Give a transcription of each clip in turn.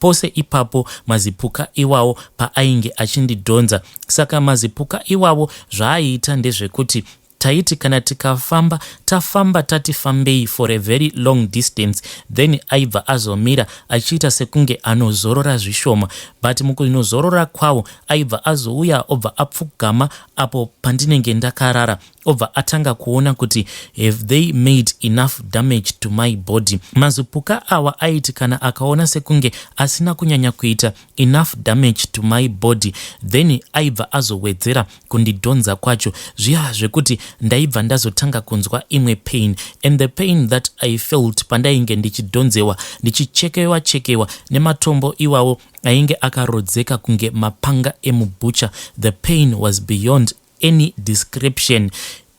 Pose ipapo mazipuka iwawo paainge achindidhonza. Saka mazipuka iwawo zvaaiita ndezvekuti taiti kana tikafamba tafamba tati fambei for a very long distance, then aibva azomira achiita sekunge anozorora zvishoma, but mukunozorora kwawo aibva azouya obva apfugama apo pandinenge ndakarara, obva atanga kuona kuti have they made enough damage to my body. Mazipuka awa aiti kana akaona sekunge asina kunyanya kuita enough damage to my body, then aibva azowedzera kundidhonza kwacho zviya zvekuti ndaibva ndazotanga kunzwa imwe pain. And the pain that I felt pandainge ndichidhonzewa, ndichichekewa chekewa nematombo iwawo ainge akarodzeka kunge mapanga emubhucha, the pain was beyond any description,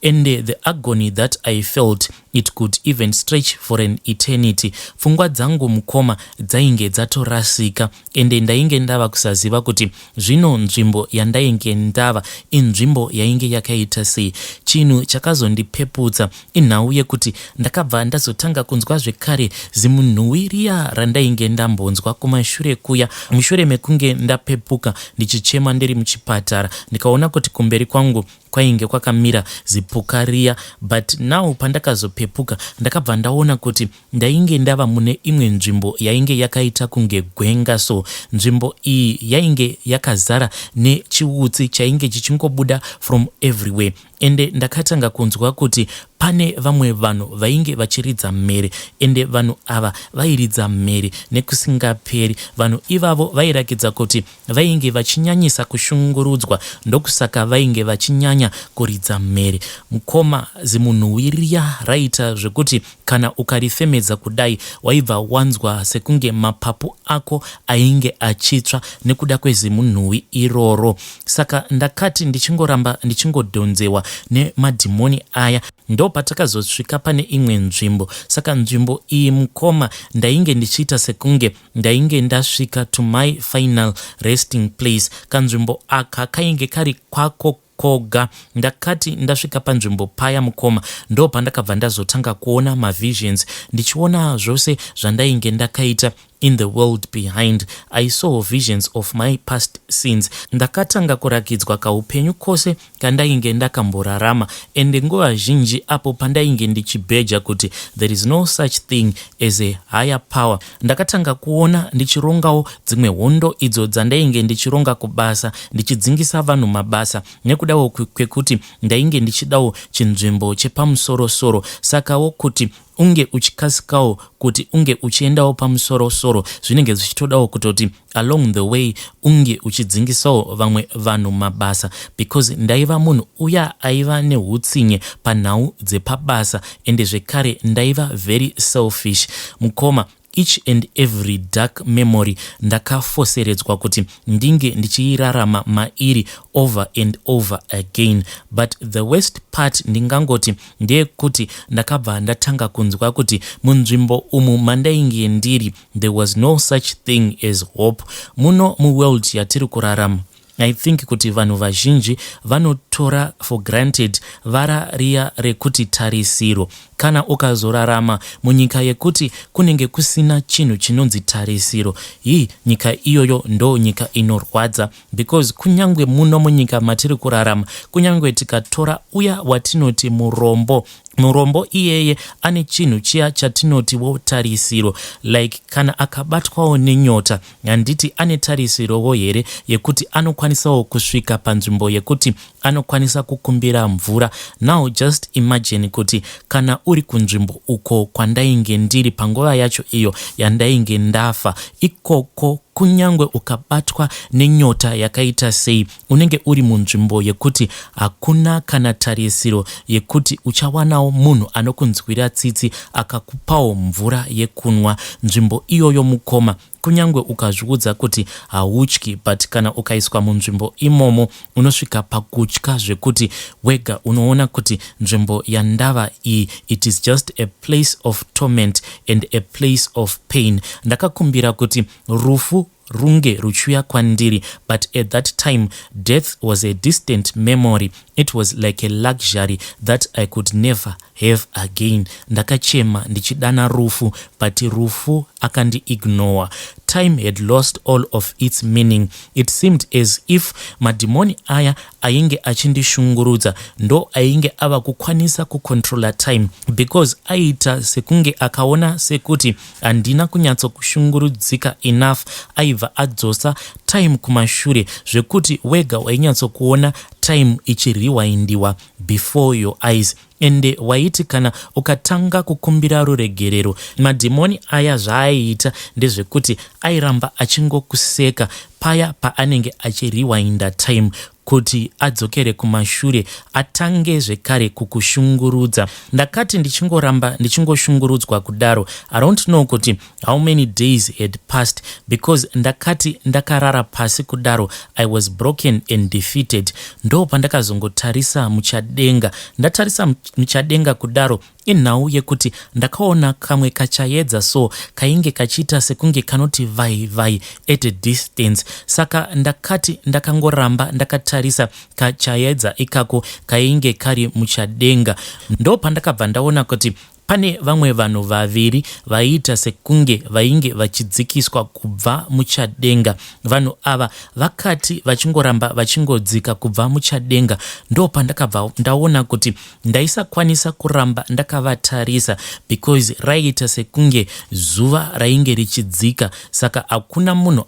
and the agony that I felt, it could even stretch for an eternity. Pfungwa dzangu, mukoma, dzainge dzatorasika, ende ndainge ndava kusaziva kuti zvino nzvimbo yandainge ndava inzvimbo yainge yakaita sei. Chinhu chakazondipeputsa inhau yekuti ndakabva ndazotanga kunzwa zvekare zimunhuwi riya randainge ndambonzwa kumashure kuya. Mushure mekunge ndapepuka ndichichema ndiri muchipatara, ndikaona kuti kumberi kwangu kwainge kwakamira zipuka riya, but now pandakazopepuka ndakabva ndaona kuti ndainge ndava mune imwe nzvimbo yainge yakaita kunge gwenga. So nzvimbo iyi yainge yakazara nechiutsi chainge chichingobuda from everywhere, ende ndakatanga kunzwa kuti pane vamwe vanhu vainge vachiridza mhere, ende vanhu ava vairidza mhere nekusingaperi. Vanhu ivavo vairakidza kuti vainge vachinyanyisa kushungurudzwa, ndokusaka vainge vachinyanya kuridza mhere. Mukoma, zimunhuwi riya raita zvekuti kana ukarifemedza kudai waibva wanzwa sekunge mapapu ako ainge achitsva nekuda kwezimunhuwi iroro. Saka ndakati ndichingoramba ndichingodhonzewa nemadhimoni aya, ndo patakazosvika pane imwe nzvimbo. Saka nzvimbo iyi, mukoma, ndainge ndichiita sekunge ndainge ndasvika to my final resting place. Kanzvimbo aka kainge kari kwako koga. Ndakati ndasvika panzvimbo paya, mukoma, ndo pandakabva ndazotanga kuona mavisions, ndichiona zvose zvandainge ndakaita in the world behind. I saw visions of my past sins. Ndakatanga kurakidzwa kaupenyu kose kandainge ndakamborarama, ende nguva zhinji apo pandainge ndichibheja kuti there is no such thing as a higher power, ndakatanga kuona ndichirongawo dzimwe hondo idzo dzandainge ndichironga kubasa, ndichidzingisa vanhu mabasa nekudawo kwekuti ndainge ndichidawo chinzvimbo chepamusorosoro. Sakawo kuti unge uchikasikawo kuti unge uchiendawo pamusorosoro, zvinenge zvichitodawo kutoti along the way unge uchidzingisawo vamwe vanhu mabasa, because ndaiva munhu uya aiva neutsinye panhau dzepabasa, ende zvekare ndaiva very selfish. Mukoma, each and every dark memory ndakafoseredzwa kuti ndinge ndichiirarama mairi over and over again. But the worst part ndingangoti ndeyekuti ndakabva ndatanga kunzwa kuti munzvimbo umu mandainge ndiri there was no such thing as hope. Muno muworld yatiri kurarama, I think kuti vanhu vazhinji vanotora for granted vara riya rekuti tarisiro. Kana ukazorarama munyika yekuti kunenge kusina chinhu chinonzi tarisiro, hii, nyika iyoyo ndo nyika inorwadza, because kunyange muno munyika matiri kurarama, kunyange tikatora uya watinoti murombo, murombo iyeye ane chinhu chiya chatinotiwo tarisiro. Like kana akabatwawo nenyota, handiti ane tarisirowo here yekuti anokwanisawo kusvika panzvimbo yekuti anokwanisa kukumbira mvura? Now just imagine kuti kana uri kunzvimbo uko kwandainge ndiri panguva yacho iyo yandainge ndafa ikoko, kunyange ukabatwa nenyota yakaita sei, unenge uri munzvimbo yekuti hakuna kana tarisiro yekuti uchawanawo munhu anokunzwira tsitsi akakupawo mvura yekunwa. Nzvimbo iyoyo, mukoma, kunyange ukazviudza kuti hautyi, but kana ukaiswa munzvimbo imomo unosvika pakutya zvekuti wega unoona kuti nzvimbo yandava iyi, it is just a place of torment and a place of pain. Ndakakumbira kuti rufu runge ruchiuya kwandiri, but at that time death was a distant memory. It was like a luxury that I could never have again. Ndakachema ndichidana rufu, but rufu akandiignore. Time had lost all of its meaning. It seemed as if madhimoni aya ainge achindishungurudza ndo ainge ava kukwanisa kucontrola time, because aiita sekunge akaona sekuti handina kunyatsokushungurudzika enough, aibva adzosa time kumashure, zvekuti wega wainyatsokuona time ichirewindiwa before your eyes. Ende waiti kana ukatanga kukumbira ruregerero, madhimoni aya zvaaiita ndezvekuti airamba achingokuseka paya paanenge achirewinda time kuti adzokere kumashure, atange zvekare kukushungurudza. Ndakati ndichingoramba ndichingoshungurudzwa kudaro, I don't know kuti how many days had passed, because ndakati ndakarara pasi kudaro, I was broken and defeated. Ndo pandakazongotarisa muchadenga. Ndatarisa muchadenga kudaro, inhau yekuti ndakaona kamwe kachaedza so, kainge kachiita sekunge kanoti vai vai at a distance. Saka ndakati ndakangoramba ndakatarisa kachaedza ikako kainge kari muchadenga, ndo pandakabva ndaona kuti pane vamwe vanhu vaviri vaiita sekunge vainge vachidzikiswa kubva muchadenga. Vanhu ava vakati vachingoramba vachingodzika kubva muchadenga, ndo pandakabva ndaona kuti ndaisakwanisa kuramba ndakavatarisa, because raiita sekunge zuva rainge richidzika, saka hakuna munhu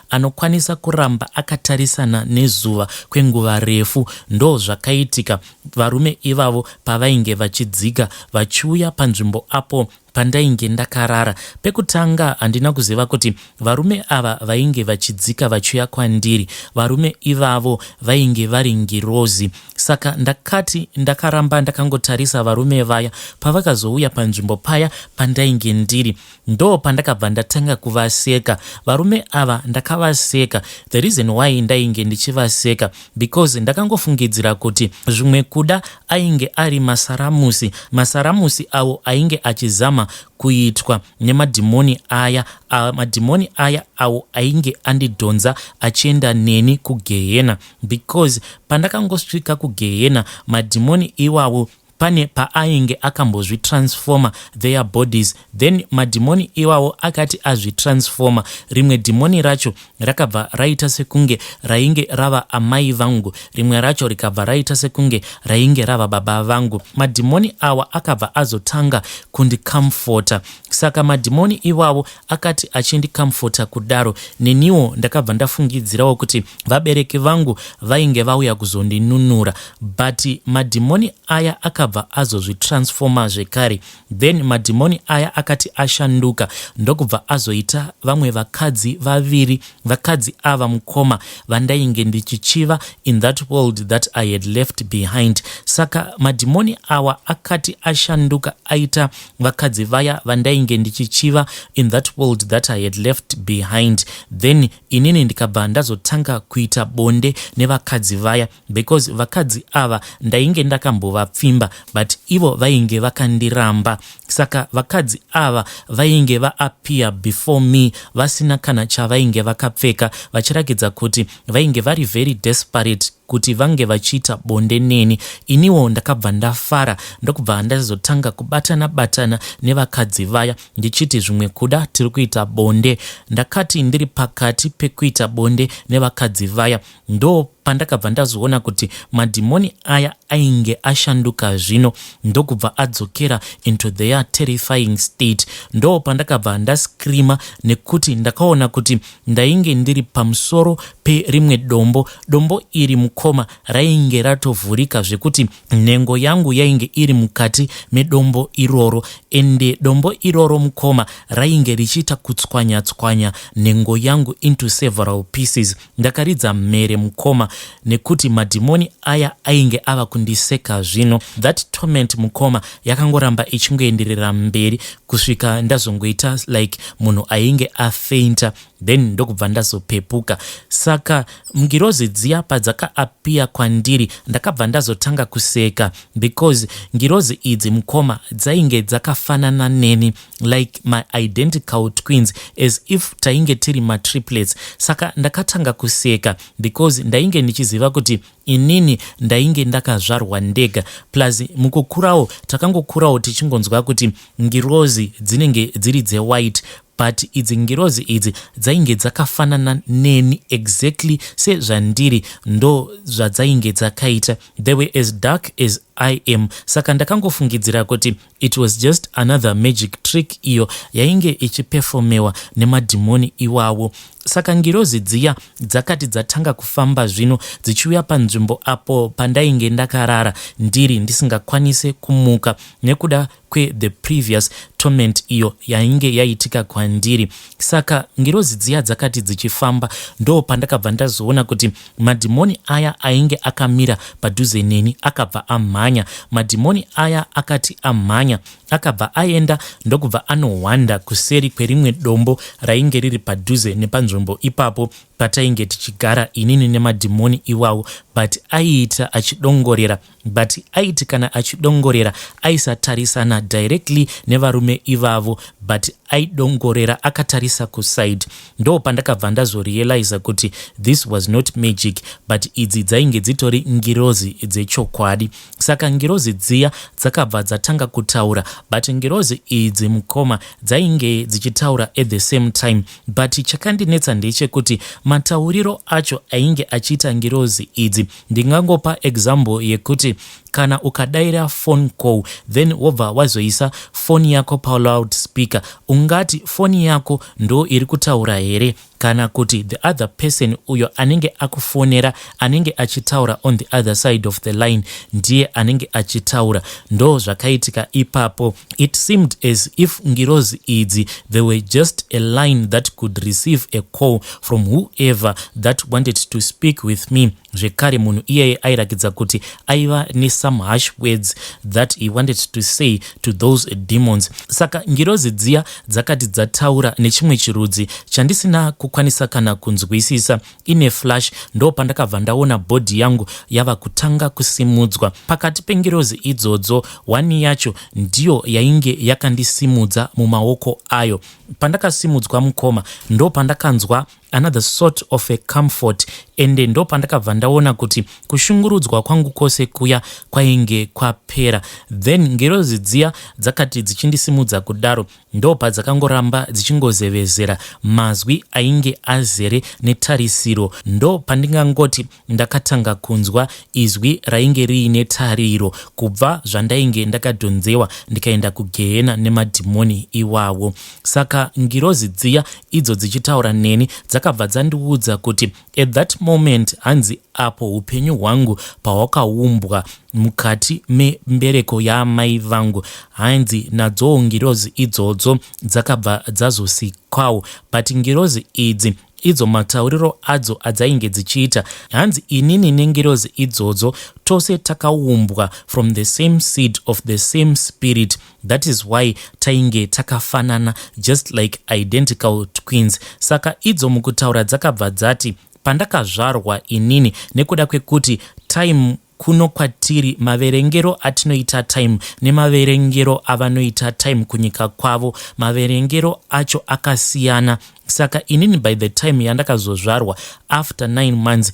anokwanisa kuramba akatarisana nezuva kwenguva refu. Ndo zvakaitika. Varume ivavo pavainge vachidzika vachiuya panzvimbo apo pandainge ndakarara, pekutanga handina kuziva kuti varume ava vainge vachidzika vachiuya kwandiri, varume ivavo vainge vari ngirozi. Saka ndakati ndakaramba ndakangotarisa varume vaya, pavakazouya panzvimbo paya pandainge ndiri, ndo pandakabva ndatanga kuvaseka. Varume ava ndakavaseka. The reason why ndainge ndichivaseka, because ndakangofungidzira kuti zvimwe kuda ainge ari masaramusi, masaramusi avo ainge achizama kuitwa nemadhimoni aya, madhimoni aya awo ainge andidhonza achienda neni kugehena, because pandakangosvika kugehena, madhimoni iwawo pane paainge akambozvitransforma their bodies. Then madhimoni iwawo akati azvitransforma, rimwe dhimoni racho rakabva raita sekunge rainge rava amai vangu, rimwe racho rikabva raita sekunge rainge rava baba vangu. Madhimoni awa akabva azotanga kundicomforta. Saka madhimoni iwavo akati achindicomforta kudaro, neniwo ndakabva ndafungidzirawo kuti vabereki vangu vainge vauya kuzondinunura. But madhimoni aya akabva azozvitransforma zvekare. Then madhimoni aya akati ashanduka, ndokubva azoita vamwe vakadzi vaviri. Vakadzi ava, mukoma, vandainge ndichichiva in that world that I had left behind. Saka madhimoni awa akati ashanduka aita vakadzi vaya vandainge ndichichiva in that world that I had left behind, then inini ndikabva ndazotanga kuita bonde nevakadzi vaya, because vakadzi ava ndainge ndakambovapfimba, but ivo vainge vakandiramba. Saka vakadzi ava vainge vaappear before me vasina kana chavainge vakapfeka, vachirakidza kuti vainge vari very desperate kuti vange vachiita bonde neni. Iniwo ndakabva ndafara, ndokubva ndazotanga kubatana batana nevakadzi vaya, ndichiti zvimwe kuda tiri kuita bonde. Ndakati ndiri pakati pekuita bonde nevakadzi vaya, ndo pandakabva ndazoona kuti madhimoni aya ainge ashanduka zvino, ndokubva adzokera into their terrifying state. Ndo pandakabva ndascreama, nekuti ndakaona kuti ndainge ndiri pamusoro perimwe dombo. Dombo iri, mukoma, rainge ratovhurika, zvekuti nhengo yangu yainge iri mukati medombo iroro. Ende dombo iroro, mukoma, rainge richiita kutswanya-tswanya nhengo yangu into several pieces. Ndakaridza mhere, mukoma, nekuti madhimoni aya ainge ava kundiseka zvino. That torment, mukoma, yakangoramba ichingoenderera mberi kusvika ndazongoita like munhu ainge afeinta. Then ndokubva ndazopepuka. Saka ngirozi dziya padzakaappear kwandiri, ndakabva ndazotanga kuseka because ngirozi idzi, mukoma, dzainge dzakafanana neni like my identical twins, as if tainge tiri matriplets. Saka ndakatanga kuseka because ndainge ndichiziva kuti inini ndainge ndakazvarwa ndega. Plus mukukurawo takangokurawo tichingonzwa kuti ngirozi dzinenge dziri dzewhite, but idzi ngirozi idzi dzainge dzakafanana neni exactly sezvandiri, ndo zvadzainge dzakaita. They were as dark as I am. Saka ndakangofungidzira kuti it was just another magic trick iyo yainge ichiperformewa nemadhimoni iwawo. Saka ngirozi dziya dzakati dzatanga kufamba zvino dzichiuya panzvimbo apo pandainge ndakarara ndiri ndisingakwanise kumuka nekuda kwethe previous torment iyo yainge yaitika kwandiri. Saka ngirozi dziya dzakati dzichifamba, ndo pandakabva ndazoona kuti madhimoni aya ainge akamira padhuze neni akabva amhanya. Madhimoni aya akati amhanya, akabva aenda ndokubva anohwanda kuseri kwerimwe dombo rainge riri padhuze nepanzvimbo ipapo patainge tichigara inini nemadhimoni iwawo. But aiita achidongorera, but aiti kana achidongorera aisatarisana directly nevarume ivavo, but aidongorera akatarisa kuside. Ndo pandakabva ndazorealiza kuti this was not magic, but idzi dzainge dzitori ngirozi dzechokwadi. Saka ngirozi dziya dzakabva dzatanga kutaura, but ngirozi idzi, mukoma, dzainge dzichitaura at the same time. But chakandinetsa ndechekuti matauriro acho ainge achiita ngirozi idzi, ndingangopa example yekuti kana ukadaira phone call, then wobva wazoisa foni yako paloud speaker, ungati foni yako ndo iri kutaura here kana kuti the other person uyo anenge akufonera, anenge achitaura on the other side of the line, ndiye anenge achitaura? Ndo zvakaitika ipapo. It seemed as if ngirozi idzi, they were just a line that could receive a call from whoever that wanted to speak with me. Zvekare munhu iyeye airakidza kuti aiva nesome harsh words that he wanted to say to those demons. Saka ngirozi dziya dzakati dzataura nechimwe chirudzi chandisina kukwanisa kana kunzwisisa, in a flash ndo pandakabva ndaona body yangu yava kutanga kusimudzwa. Pakati pengirozi idzodzo, one yacho ndiyo yainge yakandisimudza mumaoko ayo. Pandakasimudzwa, mukoma, ndo pandakanzwa another sort of a comfort, ende ndo pandakabva ndaona kuti kushungurudzwa kwangu kwose kuya kwainge kwapera. Then ngirozi dziya dzakati dzichindisimudza kudaro, ndo padzakangoramba dzichingozevezera mazwi ainge azere netarisiro. Ndo pandingangoti ndakatanga kunzwa izwi rainge riine tariro kubva zvandainge ndakadhonzewa ndikaenda kugehena nemadhimoni iwawo. Saka ngirozi dziya idzo dzichitaura neni dzakabva dzandiudza kuti at that moment, hanzi apo upenyu hwangu pahwakaumbwa mukati membereko yaamai vangu, hanzi nadzowo ngirozi idzodzo dzakabva dzazosikwawo. But ngirozi idzi idzo matauriro adzo adzainge dzichiita, hanzi inini nengirozi idzodzo tose takaumbwa from the same seed of the same spirit. That is why tainge takafanana just like identical twins. Saka idzo mukutaura dzakabva dzati pandakazvarwa inini, nekuda kwekuti time kuno kwatiri, maverengero atinoita time nemaverengero avanoita time kunyika kwavo, maverengero acho akasiyana. Saka inini by the time yandakazozvarwa after 9 months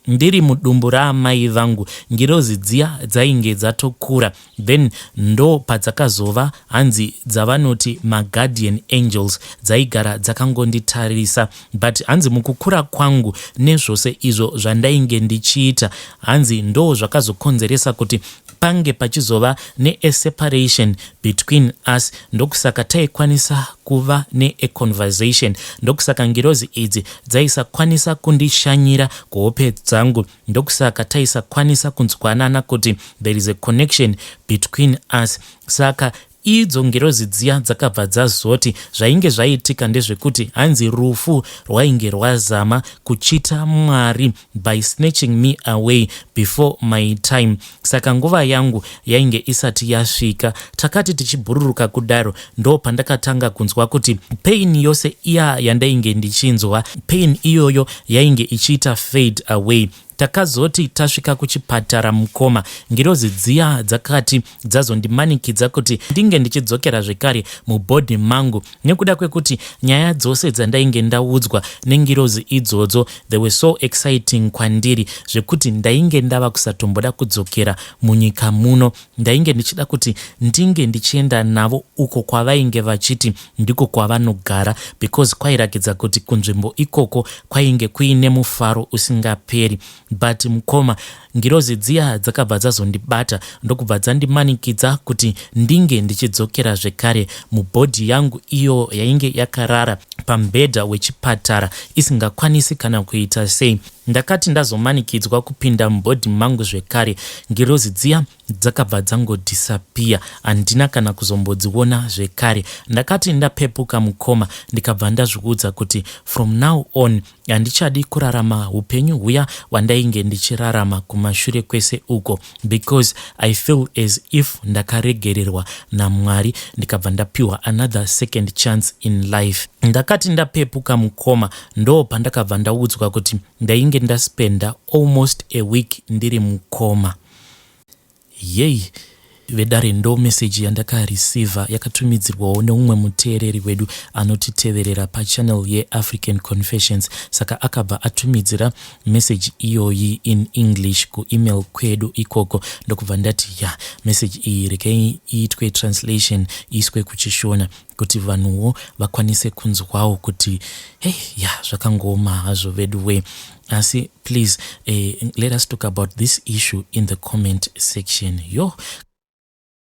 ndiri mudumbu raamai vangu, ngirozi dziya dzainge dzatokura. Then ndo padzakazova hanzi dzavanoti maguardian angels, dzaigara dzakangonditarisa. But hanzi mukukura kwangu nezvose izvo zvandainge ndichiita, hanzi ndo zvakazokonzeresa kuti pange pachizova neaseparation between us. Ndokusaka taikwanisa kuva neaconversation, ndokusaka ngirozi idzi dzaisakwanisa kundishanyira kuhope dzangu, ndokusaka taisakwanisa kunzwanana kuti there is a connection between us. Saka Idzo ngirozi dziya dzakabva dzazoti zvainge zvaitika ndezvekuti hanzi rufu rwainge rwazama kuchita Mwari by snatching me away before my time, saka nguva yangu yainge isati yasvika. Takati tichibhururuka kudaro, ndo pandakatanga kunzwa kuti pain yose iya yandainge ndichinzwa, pain iyoyo yainge ichiita fade away. Takazoti tasvika kuchipatara, mukoma, ngirozi dziya dzakati dzazondimanikidza kuti ndinge ndichidzokera zvekare mubody mangu, nekuda kwekuti nyaya dzose dzandainge ndaudzwa nengirozi idzodzo, they were so exciting kwandiri zvekuti ndainge ndava kusatomboda kudzokera munyika muno. Ndainge ndichida kuti ndinge ndichienda navo uko kwavainge vachiti ndiko kwavanogara, because kwairakidza kuti kunzvimbo ikoko kwainge kuine mufaro usingaperi. But mukoma, ngirozi dziya dzakabva dzazondibata, ndokubva dzandimanikidza kuti ndinge ndichidzokera zvekare mubody yangu iyo yainge yakarara pamubhedha wechipatara, isingakwanisi kana kuita sei. Ndakati ndazomanikidzwa kupinda mubody mangu zvekare, ngirozi dziya dzakabva dzangodisappear, handina kana kuzombodziona zvekare. Ndakati ndapepuka, mukoma, ndikabva ndazviudza kuti from now on handichadi kurarama upenyu huya hwandainge ndichirarama kumashure kwese uko, because I feel as if ndakaregererwa naMwari, ndikabva ndapiwa another second chance in life. Ndakati ndapepuka, mukoma, ndo pandakabva ndaudzwa kuti ndainge ndaspenda almost a week ndiri mukoma. Yei vedare, ndo meseji yandakareceiva, yakatumidzirwawo neumwe muteereri wedu anotiteverera pachannel yeAfrican Confessions. Saka akabva atumidzira meseji iyoyi in English kuemail kwedu ikoko, ndokubva ndati, ya, meseji iyi regai iitwe translation, iiswe kuChishona kuti vanhuwo vakwanise kunzwawo kuti hei, ya, zvakangoma hazvo vedu we. Asi please, let us talk about this issue in the comment section. Yo.